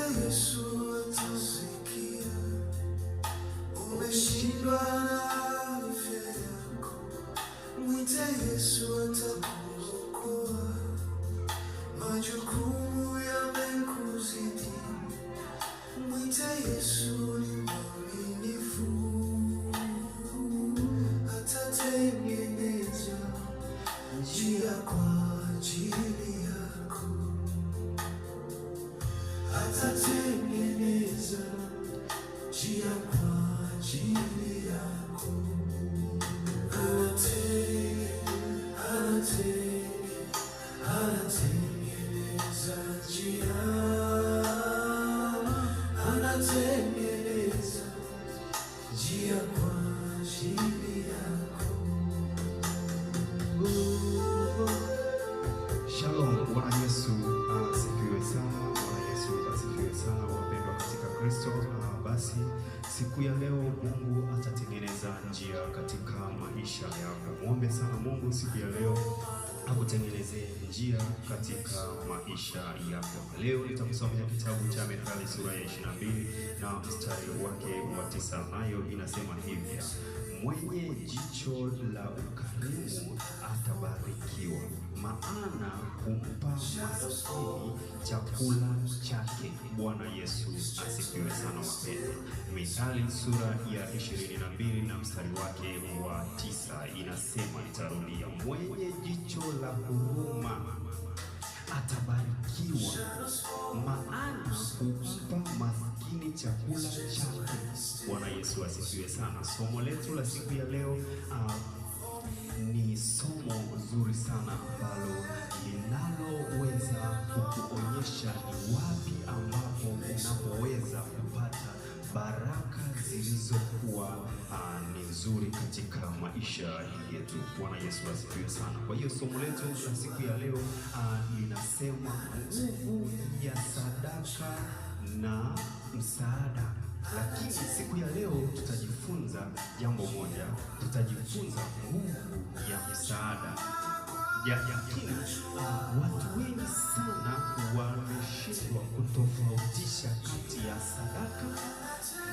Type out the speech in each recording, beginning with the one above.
Mwite Yesu atasikia. Umeshindwa na afya yako, mwite Yesu atakuokoa. Majukumu yamekuzidi, mwite Yesu ni mwaminifu, atatengeneza njia kwa ajili yako, atatengeneza njia kwa ajili yako. Anatengeneza njia, anatengeneza njia kwa ajili yako. Shalom, Bwana Yesu asifiwe sana. Bwana Yesu asifiwe sana, wapendwa katika Kristo. Basi siku ya leo Mungu atatengeneza njia katika maisha yako. Muombe sana Mungu siku ya leo akutengenezee njia katika maisha yako. Leo nitakusomea kitabu cha Methali sura ya 22 na mstari wake wa 9, nayo inasema hivi: mwenye jicho la ukarimu atabarikiwa, maana humpa maskini chakula chake. Bwana Yesu asifiwe sana wapendwa. Mithali sura ya 22 na mstari wake wa 9 inasema, nitarudia, mwenye jicho la huruma atabarikiwa, maana humpa maskini chakula chake. Bwana Yesu asifiwe sana. Somo letu la siku ya leo ni somo zuri sana ambalo linaloweza kukuonyesha ni wapi ambapo unapoweza kupata baraka zilizokuwa ni nzuri katika maisha yetu. Bwana Yesu asifiwe sana. Kwa hiyo somo letu la siku ya leo linasema nguvu ya sadaka na msaada. Lakini siku ya leo tutajifunza jambo moja, tutajifunza nguvu ya msaada. Lakini watu wengi sana wameshindwa kutofautisha kati ya sadaka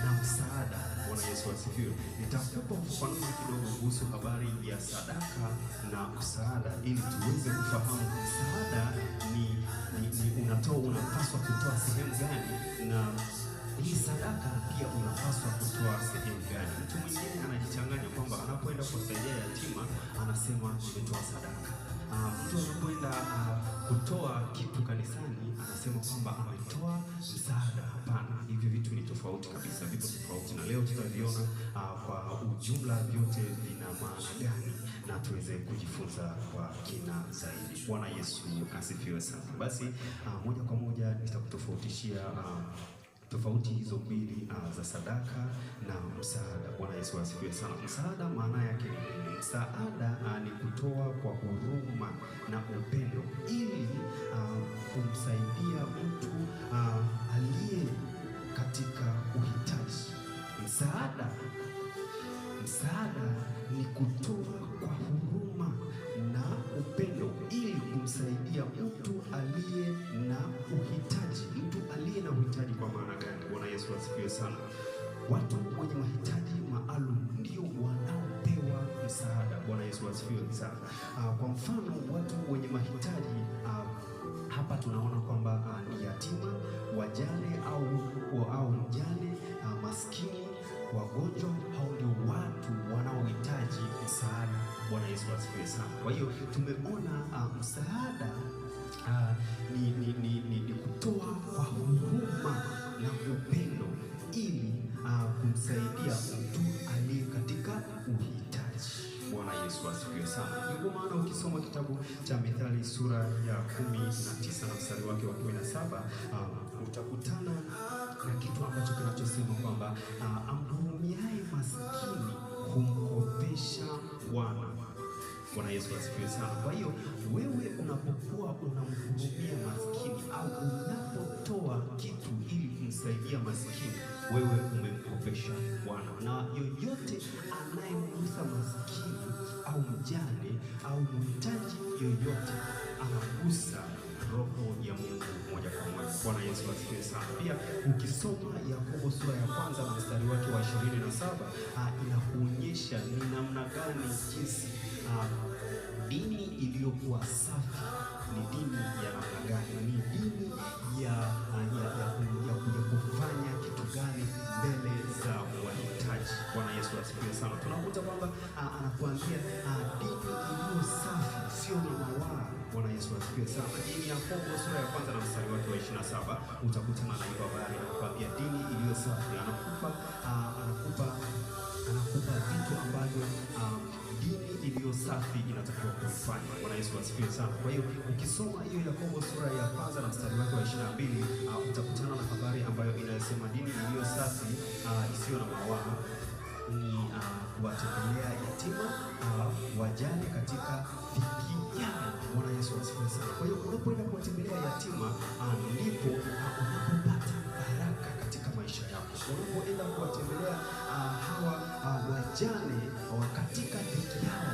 na msaada. Bwana Yesu asifiwe. Nitakupa ufafanuzi kidogo kuhusu habari ya sadaka na msaada ili tuweze kufahamu msaada ni unatoa, unapaswa kutoa sehemu gani, na hii sadaka pia unapaswa kutoa sehemu gani. Mtu mwingine anajichanganya kwamba anapoenda kuwasaidia yatima anasema nimetoa sadaka. Mtu anapoenda kutoa kitu kanisani anasema kwamba ametoa msaada. Hapana, hivyo vitu ni tofauti kabisa, vipo tofauti, na leo tutaviona kwa ujumla vyote vina maana gani na tuweze kujifunza kwa kina zaidi. Bwana Yesu asifiwe sana. Basi moja kwa moja nitakutofautishia tofauti hizo mbili za sadaka na msaada. Bwana Yesu asifiwe sana. Msaada maana yake ni nini? Msaada ni kutoa kwa huruma na upendo ili kumsaidia mtu aliye katika uhitaji. Msaada ni kutoa kwa huruma na upendo ili kumsaidia mtu aliye na uhitaji. Mtu aliye na uhitaji kwa maana gani? Bwana Yesu asifiwe sana. Watu wenye mahitaji maalum ndio wanaopewa msaada. Bwana Yesu asifiwe sana. Kwa mfano watu wenye mahitaji hapa tunaona kwamba ni yatima, wajane au mjane, maskini, wagonjwa. Hao ndio watu wanaohitaji msaada. Bwana Yesu asifiwe sana. Kwa hiyo tumeona msaada ni kutoa kwa huruma na upendo ili kumsaidia mtu aliye katika uhitaji. Bwana Yesu asifiwe sana. Ndio maana ukisoma kitabu cha Mithali sura ya 19 na mstari wake wa 17 utakutana na kitu ambacho kinachosema kwamba amhurumiaye maskini humkopesha Bwana. Bwana Yesu asifiwe sana. Kwa hiyo wewe unapokuwa unamhurumia maskini au unapotoa kitu ili kumsaidia maskini, wewe umemkopesha Bwana. Na yoyote anayemgusa maskini au mjane au mhitaji yoyote anagusa roho ya Mungu moja kwa moja. Bwana Yesu Yesu asifiwe sana. Pia ukisoma Yakobo sura ya kwanza na mstari wake wa 27, inakuonyesha ni namna gani jinsi dini iliyokuwa safi ni dini ya namna gani, ni dini ya kufanya kitu gani mbele za wahitaji. Bwana Yesu asifiwe sana. Tunakuta kwamba anakuambia dini iliyo safi sio na mawaa. Bwana Yesu asifiwe sana. Dini ya Yakobo sura ya kwanza na mstari wake wa 27 utakutana na hiyo habari, anakuambia dini iliyo safi, anakupa vitu ambavyo dini iliyo safi inatakiwa kuifanya. Bwana Yesu asifiwe sana. Kwa hiyo ukisoma hiyo Yakobo sura ya kwanza na mstari wake wa 22, utakutana na habari ambayo inayosema dini iliyo safi isiyo na mawaa ni kuwatembelea yatima, wajane katika dhiki yao. Bwana Yesu asifiwe sana. Kwa hiyo unapoenda kuwatembelea yatima, ndipo unapopata baraka katika maisha yako. Unapoenda kuwatembelea hawa wajane katika dhiki yao,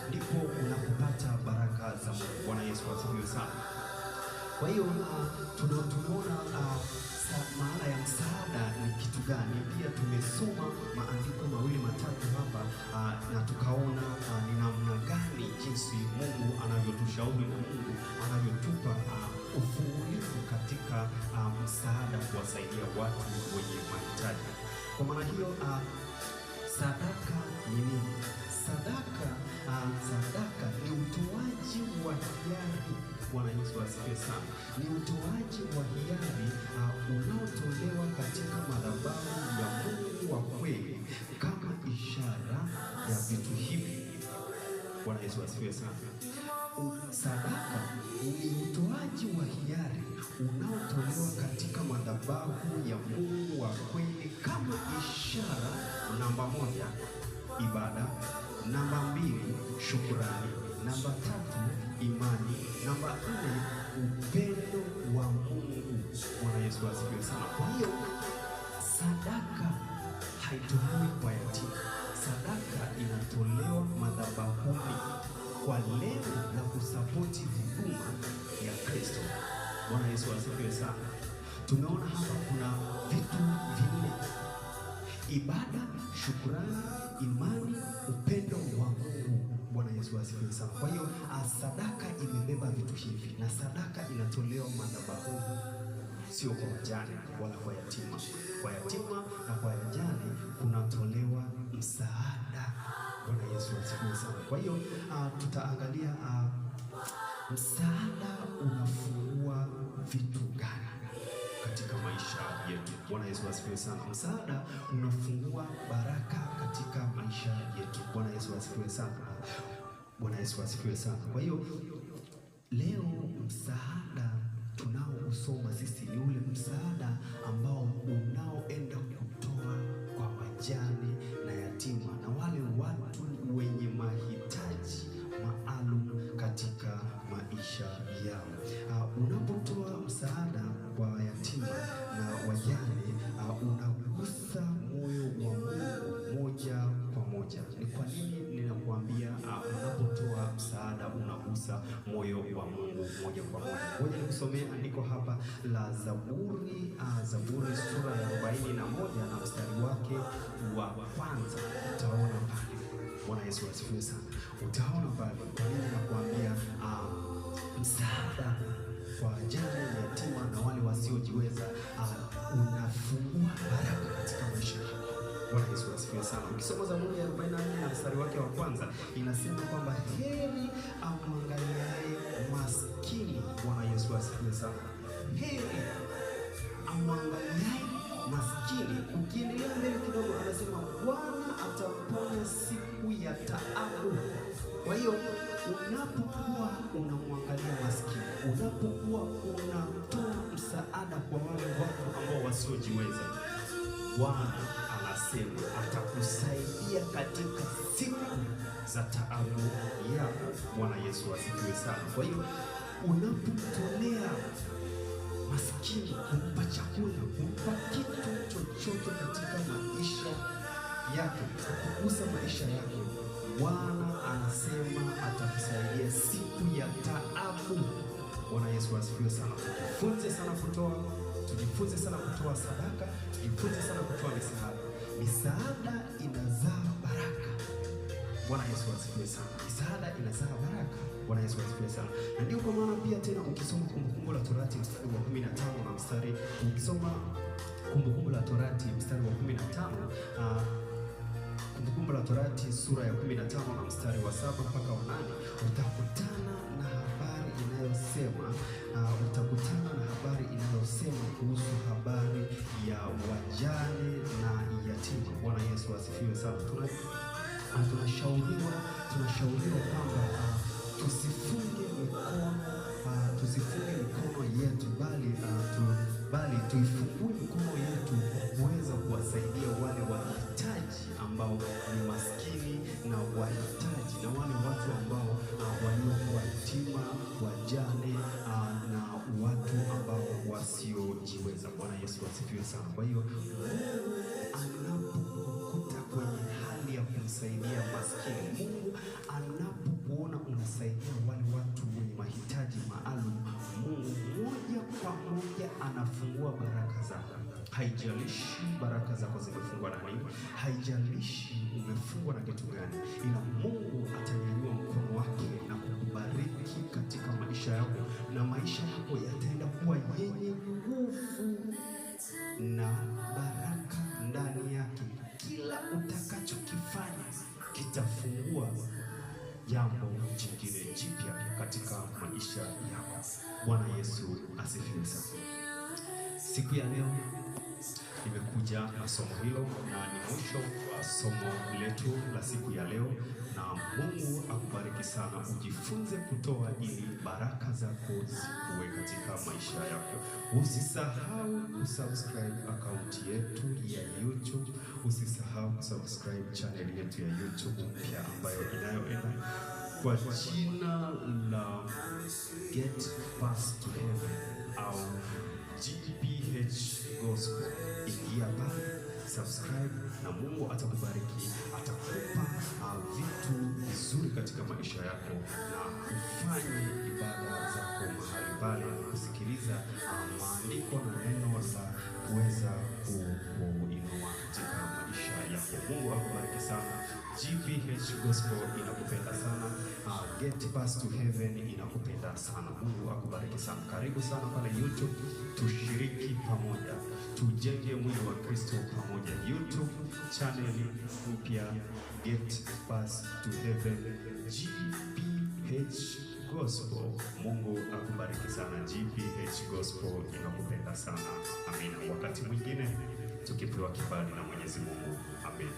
ndipo unapopata baraka za Mungu. Bwana Yesu asifiwe sana. Kwa hiyo tumeona maana ya msaada ni kitu gani. Pia tumesoma maandiko mawili matatu hapa, na tukaona ni namna gani jinsi Mungu anavyotushauri na Mungu anavyotupa ufungulivu katika msaada kuwasaidia watu wenye mahitaji. Kwa maana hiyo, sadaka ni nini? Sadaka ni utoaji wa hiari. Bwana Yesu asifiwe sana. Ni utoaji wa hiari unaotolewa katika madhabahu ya Mungu wa kweli kama ishara ya vitu hivi. Bwana Yesu asifiwe sana. Sadaka ni utoaji wa hiari unaotolewa katika madhabahu ya Mungu wa kweli kama ishara, namba 1, ibada, namba 2, shukrani, namba 3, imani, namba 4, upendo wa Mungu. Bwana Yesu asifiwe sana. Kwa hiyo sadaka haitolewi kwa yatima. Sadaka inatolewa madhabahuni kwa lengo la kusapoti huduma ya Kristo. Bwana Yesu asifiwe sana. Tumeona hapa kuna vitu vinne: ibada, shukrani, imani, upendo wa Mungu. Bwana Yesu asifiwe sana. Kwa hiyo sadaka imebeba vitu hivi, na sadaka inatolewa madhabahuni, sio kwa wajane wala kwa yatima. Kwa yatima na kwa wajane kunatolewa msaada. Bwana Yesu asifiwe sana. Kwa hiyo tutaangalia msaada unafungua vitu gani katika maisha yetu. Bwana Yesu asifiwe sana. Msaada unafungua baraka katika maisha yetu. Bwana Yesu asifiwe sana. Bwana Yesu asifiwe sana. Kwa hiyo leo msaada tunaousoma sisi ni ule msaada ambao unaoenda kutoa kwa wajane na yatima na wale watu wenye mahitaji maalum katika maisha yao. Unapotoa msaada kwa yatima na wajane, unagusa moyo wa Mungu moja kwa moja. Ni kwa nini ninakuambia unapotoa msaada unagusa moyo wa Mungu moja kwa moja? Ngoja nikusomee andiko hapa la Zaburi, Zaburi sura ya 41 na mstari wake wa kwanza. Utaona pale. Bwana Yesu asifiwe sana. Utaona pale kwa nini nakuambia msaada kwa wajane, yatima na wale wasiojiweza unafungua baraka katika maisha yako. Bwana Yesu asifiwe sana. Ukisoma Zaburi ya 44 na mstari wake wa kwanza inasema kwamba heri amwangaliaye maskini. Bwana Yesu asifiwe sana. Heri amwangaliaye maskini. Ukiendelea mbele kidogo anasema Bwana atamponya siku ya taabu. Kwa hiyo unapokuwa unamwangalia maskini, unapokuwa unatoa msaada kwa wale watu ambao wasiojiweza, Bwana anasema atakusaidia katika siku za taabu yako. Bwana Yesu asifiwe sana. Kwa hiyo unapomtolea maskini, kumpa chakula, kumpa kitu chochote katika maisha yake, kugusa maisha yake, Bwana anasema atakusaidia siku ya taabu. Bwana Yesu asifiwe sana. Tujifunze sana kutoa. Tujifunze sana kutoa sadaka, tujifunze sana kutoa misaada. Misaada inazaa baraka. Bwana Yesu asifiwe sana. Misaada inazaa baraka. Bwana Yesu asifiwe sana. Na ndio kwa maana pia tena ukisoma Kumbukumbu la Torati mstari wa 15 na mstari, ukisoma Kumbukumbu la Torati mstari wa 15, Kumbukumbu la Torati sura ya 15 na mstari wa 7 mpaka wa 8, utakutana na habari inayosema utakutana na habari inayosema kuhusu habari ya wajane na yatima. Bwana Yesu asifiwe sana. Tunashauriwa kwamba tusifunge mikono, tusifunge mikono yetu, bali tuifungue mikono yetu kuweza kuwasaidia wale wahitaji ambao ni maskini na wahitaji na wale watu ambao waliokuwa yatima, wajane, na watu ambao wasiojiweza. Bwana Yesu asifiwe sana. Kwa hiyo Mungu anapokukuta kwenye hali ya kumsaidia maskini, Mungu anapokuona unasaidia wale watu wenye mahitaji maalum, Mungu moja kwa moja anafungua baraka zako. Haijalishi baraka zako zimefungwa na nini, haijalishi umefungwa na kitu gani, ila Mungu atanyanyua mkono wake na kukubariki katika maisha yako, na maisha yako yataenda kuwa yenye nguvu na baraka ndani yake. Kila utakachokifanya kitafungua jambo jingine jipya katika maisha yako. Bwana Yesu asifiwe sana. Siku ya leo nimekuja na somo hilo na ni mwisho wa somo letu la siku ya leo, na Mungu akubariki sana. Ujifunze kutoa ili baraka zako zikuwe katika maisha yako. Usisahau kusubscribe akaunti yetu ya YouTube, usisahau kusubscribe channel yetu ya YouTube mpya ambayo inayoenda kwa jina la Get Pass to Heaven au GPH Gospel. Ingia pale, subscribe na Mungu atakubariki, atakupa vitu vizuri katika maisha yako, na ufanye ibada zako mahali pale, kusikiliza maandiko na neno la kuweza kuinua katika maisha yako. Mungu akubariki sana. GPH Gospel inakupenda sana. Get Pass to Heaven inakupenda sana. Mungu akubariki sana. Karibu sana pale YouTube, tushiriki pamoja, tujenge mwili wa Kristo pamoja. YouTube channel mpya Get Pass to Heaven GPH Gospel. Mungu akubariki sana. GPH Gospel inakupenda sana. Amina. Wakati mwingine tukipewa kibali na Mwenyezi Mungu. Amina.